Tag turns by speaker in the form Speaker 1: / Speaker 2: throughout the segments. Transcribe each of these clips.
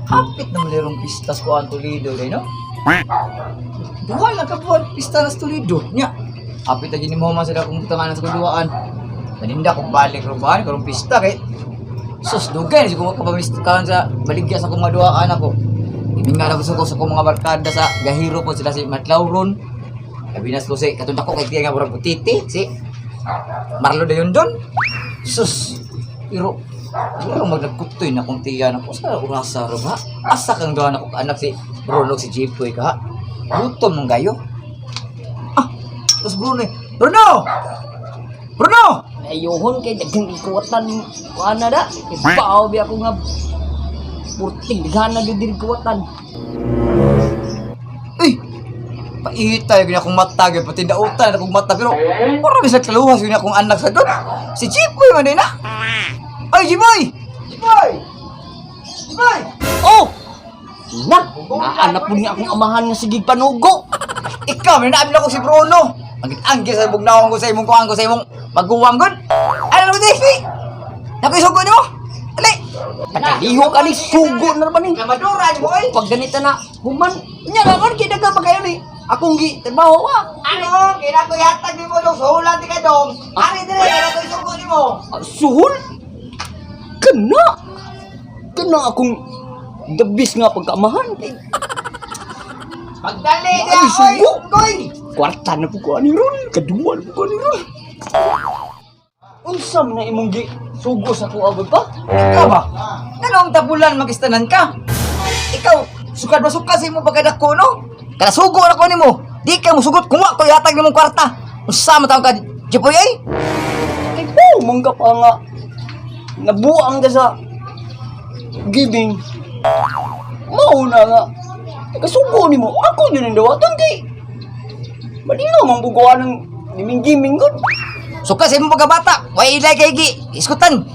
Speaker 1: Hapit na malirong pistas ko ang Toledo, day, no? Duha lang ka buwan, pista na sa Toledo. Nya, hapit na gini mo man sila kung tanganan sa kuduaan. Maninda kung balik rubahan, karong pista kay. Sus, dugay na siguro ka karon sa baligya sa kong maduaan ako. Giminga na gusto ko sa kong mga barkada sa Gahiro po sila si Matlauron. Labi na ko si katong dako kay tiya nga murag butiti si Marlo dayon don. Sus, pero pero magnagkutoy na kung tiya na ko sa urasa ro ba? Asa kang doon ako anak si Bruno si Jipoy ka? Gutom mong gayo. Ah, tapos Bruno eh. Bruno! Bruno!
Speaker 2: Ayuhon kay daghang ikuwatan kuan na da. Ibaw bi ako nga purting daghan na gyud diri kuwatan.
Speaker 1: Uy! Paita yun akong mata, gyud pati dautan akong mata, pero para bisag kaluhas yun akong anak sa doon. Si Jipoy man din na! Ay, Jipoy! Jipoy! Jipoy!
Speaker 2: Oh! Na, naanap po niya akong amahan nga sige panugo.
Speaker 1: Ikaw, may naamin ako si Bruno. Ang sa bugnawan ko sa imong kuang ko sa imong maguwang gud. Ano naman di? Nakuisugo nimo? Ali!
Speaker 2: Tagaliho ka ni sugo na naman ni.
Speaker 1: Namadura ni boy.
Speaker 2: Pag ganita na, human, nya naman kay daghang pa kayo ni. Akong gi trabaho ah.
Speaker 1: Ano? Kina ko yatag nimo dong suhulan ti ka dong. Ari dire kina ko isugo nimo.
Speaker 2: Ah, suhol? Kana! Kana akong dabis nga pagkaamahan. Kay
Speaker 1: Magdali
Speaker 2: Ay,
Speaker 1: dia oy.
Speaker 2: sugo.
Speaker 1: Goy.
Speaker 2: Kwarta na po ko ani ron. Kaduwa na po ko ani ron. Unsa man na imong gi sugo sa kuha ba pa?
Speaker 1: Ikaw ba? Nanong tabulan magistanan ka? Ikaw, sukad ba sukad sa imong pagkadako no? Kada sugo na ko nimo. Di ka musugot kumuha ko yatag nimong kwarta. Unsa man taong ka Jipoy ay?
Speaker 2: Kay po mangga pa nga nabuang ka sa giving. Mao na nga. Kasugo nimo ako yun ang dawatan kay. Malinaw man buguan ng giming-giming gud.
Speaker 1: Suka sa imong pagkabata, way ilay kay gi iskutan.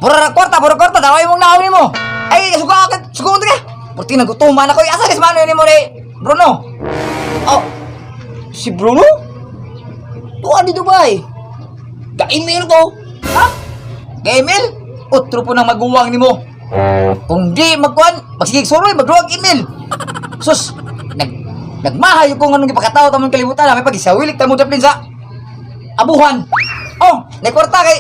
Speaker 1: Pura ra kwarta, pura kwarta, daway mong naon nimo. Ay, suka ka, suka ka. Purti nagutuman ako, asa ris mano nimo ni Bruno?
Speaker 2: Oh, si Bruno? Tuwa di Dubai. Ka-email ko.
Speaker 1: Ha? Ga-email? Otro po nang maguwang nimo. Kung di magkuan, magsigig suroy, magduwag email. Sus, nagmahayo ko nga nung gipakataw tamong kalibutan, may pagisawilik tamo daplin sa abuhan. Oh, nay kwarta kay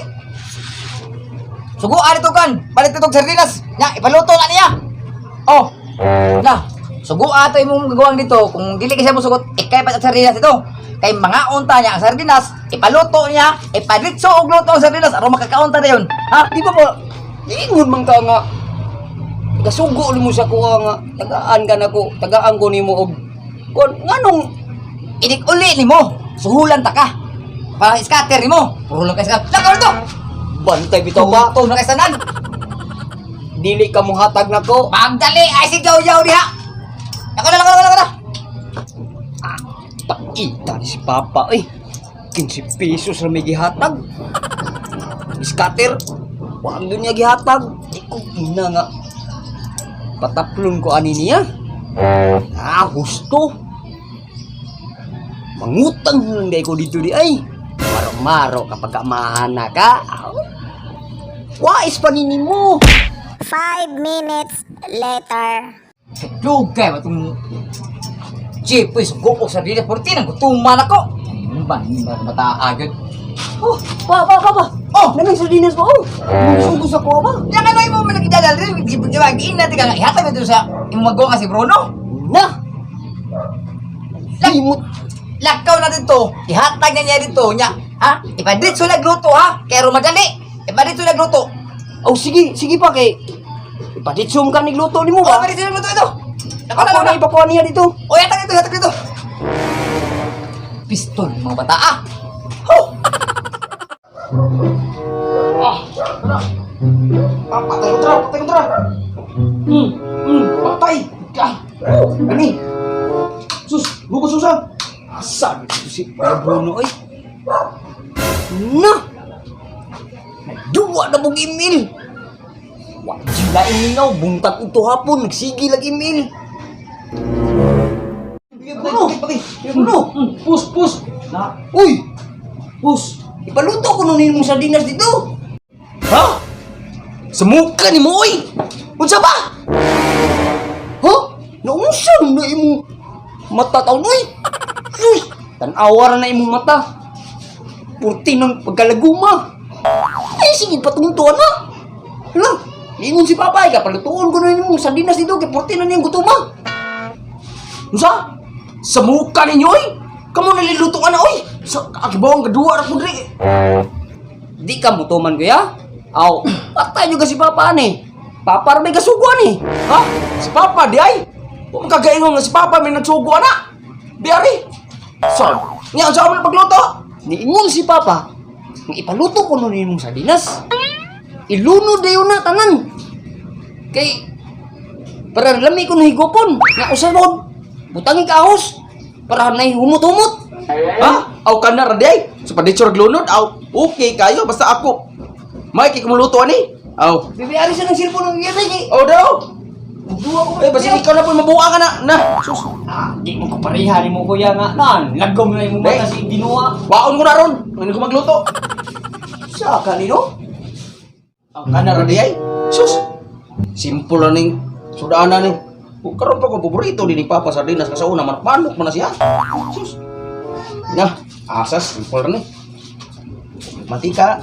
Speaker 1: suguan ito kan, balik ito sardinas. Nya, ipaluto na niya. Oh, na, suguan ito imong gagawang dito. Kung dili kasi mo sugot, ikay pa sa sardinas ito. Kay mga unta niya ang sardinas, ipaluto niya, ipaditso og luto ang sardinas, aron makakaunta na yun. Ha?
Speaker 2: Di ba ba, ingon man ka nga, kasugo mo sa kuha nga, tagaan ka na ko, tagaan ko nimo og, kon, nganong,
Speaker 1: Inig uli nimo, suhulan ta ka. Para scatter nimo. Puro lang kay scatter. Lakaw ito!
Speaker 2: Bantay bitaw pa,
Speaker 1: Ito na kay sanan.
Speaker 2: Dili ka muhatag nako.
Speaker 1: Pagdali ay si Yaw diha. Lakaw na, lakaw na, lakaw na.
Speaker 2: Paita ni si Papa, eh. 15 pesos na may gihatag. Scatter, wag doon niya gihatag. Ikaw, ina nga. Pataplon ko ani niya. Ah, gusto. Mangutang lang day ko dito di ay. Maro-maro kapag amahan na ka. Aw. Wais pa nini mo.
Speaker 3: 5 minutes later.
Speaker 1: Dugay ba itong jeep, uy, sugo ko sa dili. Purti nang gutuman ako. Ay, ba, hindi ba bata agad?
Speaker 2: Oh, pa, pa, pa, pa.
Speaker 1: Oh!
Speaker 2: Naming sardinas ba? Oh, sugo sa ko ba?
Speaker 1: Yan ka na mo man nagidadal rin. Di ba, giin natin ka nga. Ihatag natin sa imong magawa nga si Bruno.
Speaker 2: Na! Limot.
Speaker 1: Lakaw natin to. Ihatag na niya dito. Nya, ha? Ipadritso nagluto, ha? Kaya madali. Ipadritso nagluto.
Speaker 2: Oh, sige, sige pa kay. Ipaditsum ka ni luto nimo
Speaker 1: Oh,
Speaker 2: ba?
Speaker 1: ipadritso nagluto ito. Lakaw na,
Speaker 2: Ako
Speaker 1: lakaw
Speaker 2: na
Speaker 1: na.
Speaker 2: ipakuha niya dito.
Speaker 1: O, ihatag dito, ihatag dito. Pistol, mga bata, ah. Ho!
Speaker 4: Ah, patay ko tara, patay ko tara. Patay. Ah, oh, ani. Sus, buko susa. Asa dito si
Speaker 2: Bruno oy. Na! Duwa na mong email. Wa jila imingaw buntag ito hapon nagsige lag email.
Speaker 4: Bruno, patay, patay. Bruno. Pus, pus. Na,
Speaker 2: Uy,
Speaker 4: pus.
Speaker 2: Ipaluto ko nun imong sardinas dito.
Speaker 4: Ha? Sa muka ni mo, oy! Unsa ba?
Speaker 2: Ha? Naunsa na imong mata taon, oy? Uy, tan-awa ra na imong mata. Purti ng pagkalaguma. Ay, sige, patungtuan na. Hala, niingon si Papa, ay, kapalutuon ko na imong sardinas dito, kay purti na niyang gutuma.
Speaker 4: Unsa? Sa muka ninyo, oy! Kamo naliluto ka na, oy! Sa akibawang gaduwa ra ko diri.
Speaker 2: Di ka mutuman kuya? Aw, patay nyo kasi Papa ani. Papa ra may kasuguan eh.
Speaker 4: Ha? Si Papa di ay? Huwag kagaingon nga si Papa may nagsugo ana. Di ari. So, nya unsa man pagluto?
Speaker 2: Niingon si Papa, nga ipaluto ko nun imong sardinas. Ilunod dayon na tanan. Kay para lami ko nahigupon, nga usabon. Butangi kaos para nay humot-humot.
Speaker 4: Ha? Aw kana ra di ay. Sa paditsor glunod aw. Okay kayo basta ako. May kay kumuluto ani. Aw.
Speaker 2: Bibi ari sa ng cellphone ng iya kay.
Speaker 4: Aw daw.
Speaker 2: Duwa ko.
Speaker 4: Eh basta ikaw na po mabuha ka na. Na. Sus.
Speaker 2: Ah, di mo ko pareha ni mo kuya nga nan. Lagom na imong mata
Speaker 4: Eh.
Speaker 2: si Ginoo.
Speaker 4: Waon ko na ron. Ano ko magluto?
Speaker 2: Sa kanino?
Speaker 4: Aw kana ra di ay. Sus. Simple lang ning sudana ni. Kung karon pa ko paborito ni Papa sardinas kasi una manok man na siya. Sus. Na, asas simple ra ni. Mantika.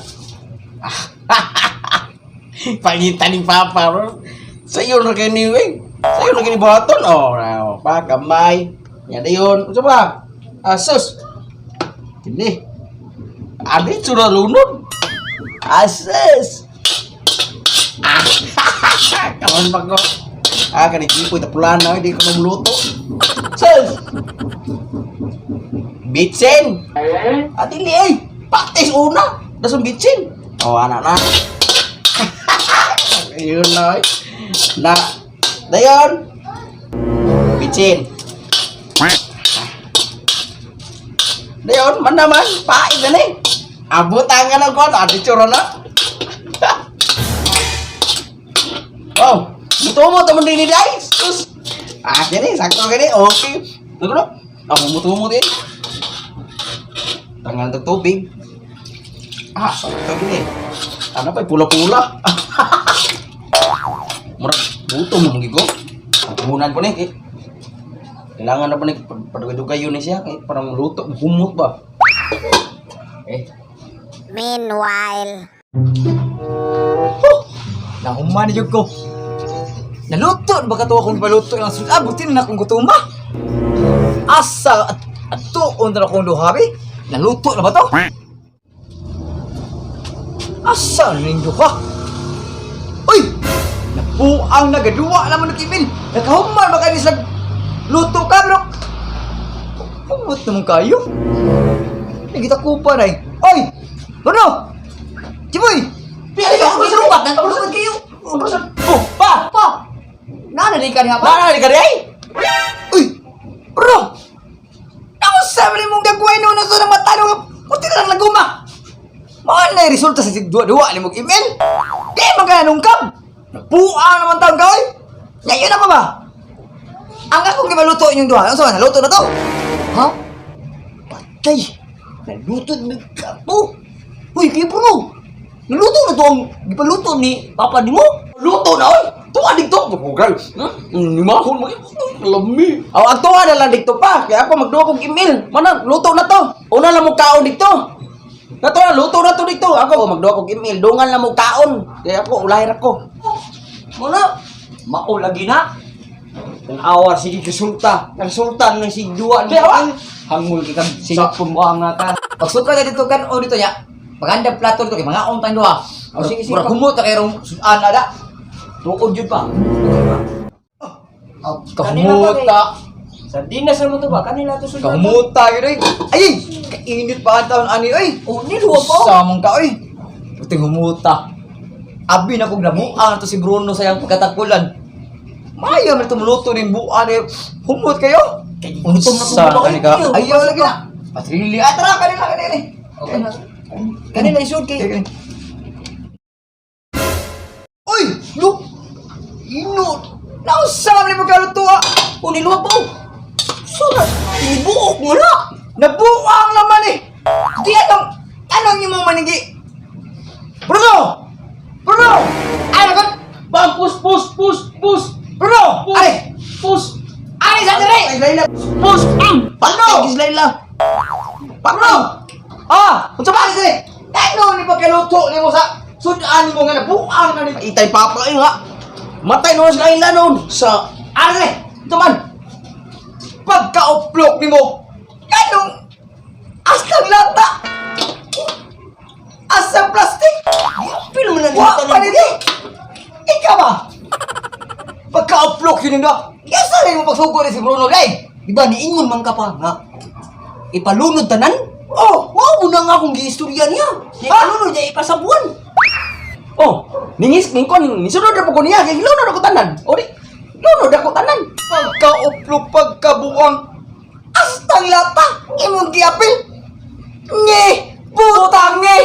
Speaker 4: Pangita ni Papa, bro. Sa iyo na kayo ni eh. Sa iyo na kayo ni buhaton. Oh, now, pa kamay. Nya dayon. Unsa pa? Asus. Kini. Adi sudah lunod. Asus. Ah, kawan pa ko. Ah, kani jipoy tapulan na hindi ko mamluto. Sus. Bitsin. Atili eh. Patis una. Dasong bitsin. Oh, anak na. Ayun na. Eh. Na. Dayon. Bitsin. Dayon, man naman. Pain na ni. Abot ang ka ng kon. Ate tsura na. Oh, muto mo taman din ni guys. Sus. Ah, kini sakto kini. Okay. Tulo. Ako muto mo din. Tangal ng tubig. Ah, sakto gini. Ano pa, pula-pula. Murag gutom na ko. Ang ko ni. Eh. Kailangan na pa ni padugay-dugay yun ni siya. Eh, parang luto, humot ba?
Speaker 1: Eh,
Speaker 3: Meanwhile.
Speaker 1: nahuman ni jud ko. Naluto na ba ka to akong ipaluto ng sud? Ah, buti na akong gutuma. Asa at atuon na akong duha, be? Naluto na ba to? Asa ning duha? Uy! Napuang nagaduwa naman ng ibil. Nakahuman ba kayo sa luto ka, bro? Humot naman kayo. Nagita ko pa na eh. Oy! Bruno! Chiboy!
Speaker 2: Ay, ako sa rubat, nagpalubat kayo.
Speaker 4: Oh, pa!
Speaker 2: Pa. Nana di ka diha pa.
Speaker 4: Para ka di ay?
Speaker 1: Uy! Bro! Ako sabi mong gagawin noon sa nang matalo nga puti na lang laguma! Mahal na yung resulta sa duwa-duwa ni mong email! Di man ka nanungkam! Napuha naman taon ka, oy! Ngayon na pa ba? Ang akong gimaluto inyong duha, ano sa naluto na to?
Speaker 2: Ha? Patay. Naluto na ka to. Uy, kay bro. Naluto na to ang gipaluto ni Papa nimo.
Speaker 4: Luto na oy! Tuwa dito! Oh, grabe. Nimahon mo. Lami. Aw, ang tuwa na lang dito pa. Kaya ako magduwa kong email. Mana, luto na to. Una lang mo kaon dito. Nato na, luto na to dito. Ako, magduwa kong email. Dungan lang mo kaon. Kaya ako, ulahir ako.
Speaker 2: Muna, mao lagi na. Tan-awar sige resulta. Resulta ng sig duwa ni
Speaker 4: Di, awa.
Speaker 2: Hangul kay kag sige pumbuha nga ka.
Speaker 1: Pagsuka na dito kan o dito ya. Magandang plato dito kay mga on tayong duha.
Speaker 2: Oh, sige, sige,
Speaker 1: Murag
Speaker 2: pa.
Speaker 1: humot na kay rong sudan na da.
Speaker 2: Tuod jud pa.
Speaker 1: Oh, Kahumuta.
Speaker 2: Sardinas na mo to ba? Kanila to sudan.
Speaker 1: Kahumuta yun oy. Ay, kainit pa ang taon ani oy.
Speaker 2: Oh, niluwa pa.
Speaker 1: Samong ka oy. Puting humuta. Abi na kong nabuang to si Bruno sa iyang pagkatakulan. Maya man tumuluto ning buan eh. Humot kayo.
Speaker 2: Gutom na
Speaker 1: Sa
Speaker 2: ko ba,
Speaker 1: kani ka.
Speaker 2: kayo?
Speaker 1: Ayaw lagi na. Patrili. Ah, tara kanila kanila.
Speaker 2: Okay na. Kanila isod kay.
Speaker 1: Uy, look. Ino. Nausa man mo kaluto ah.
Speaker 2: Oh, niluwa pa. Sura, nibuok mo na.
Speaker 1: Nabuang naman eh. Di anong anong imong manigi. Bruno! Bruno! Ay, nagot!
Speaker 4: Bang, push, push, push, push.
Speaker 1: Bruno!
Speaker 4: Push.
Speaker 1: Ay!
Speaker 4: Push.
Speaker 1: Ay, sa dire!
Speaker 4: Ay, Laila. Push. Patay, gis Laila.
Speaker 1: Bruno! Ah! Unsa ba dire? Ano ni pagkaluto nimo sa sudan nimo nga nabuang na ni
Speaker 4: Itay papa eh nga. Matay noon sa Laila noon. Sa
Speaker 1: Are!
Speaker 4: ito man.
Speaker 1: Pagka-uplok nimo. Kanong astang lata. Asang plastic.
Speaker 2: Pilo man ang
Speaker 1: Wa
Speaker 2: tanan.
Speaker 1: pa nito. Ikaw ba? Pagka-uplok yun nila. Kesa rin mo pagsugo ni si Bruno day.
Speaker 2: Di ba niingon man ka pa nga ipalunod tanan?
Speaker 1: Oh!
Speaker 2: Wow mo na nga akong giistorya niya. Ipalunod niya ipasabuan.
Speaker 4: Oh, ningis ningkon nisunod ra po ko niya kay lunod ako tanan. O di, lunod ako tanan.
Speaker 1: Pagka-uplok, pagkabuang. Astang lata. Imong giapil. Nge! Putang nge!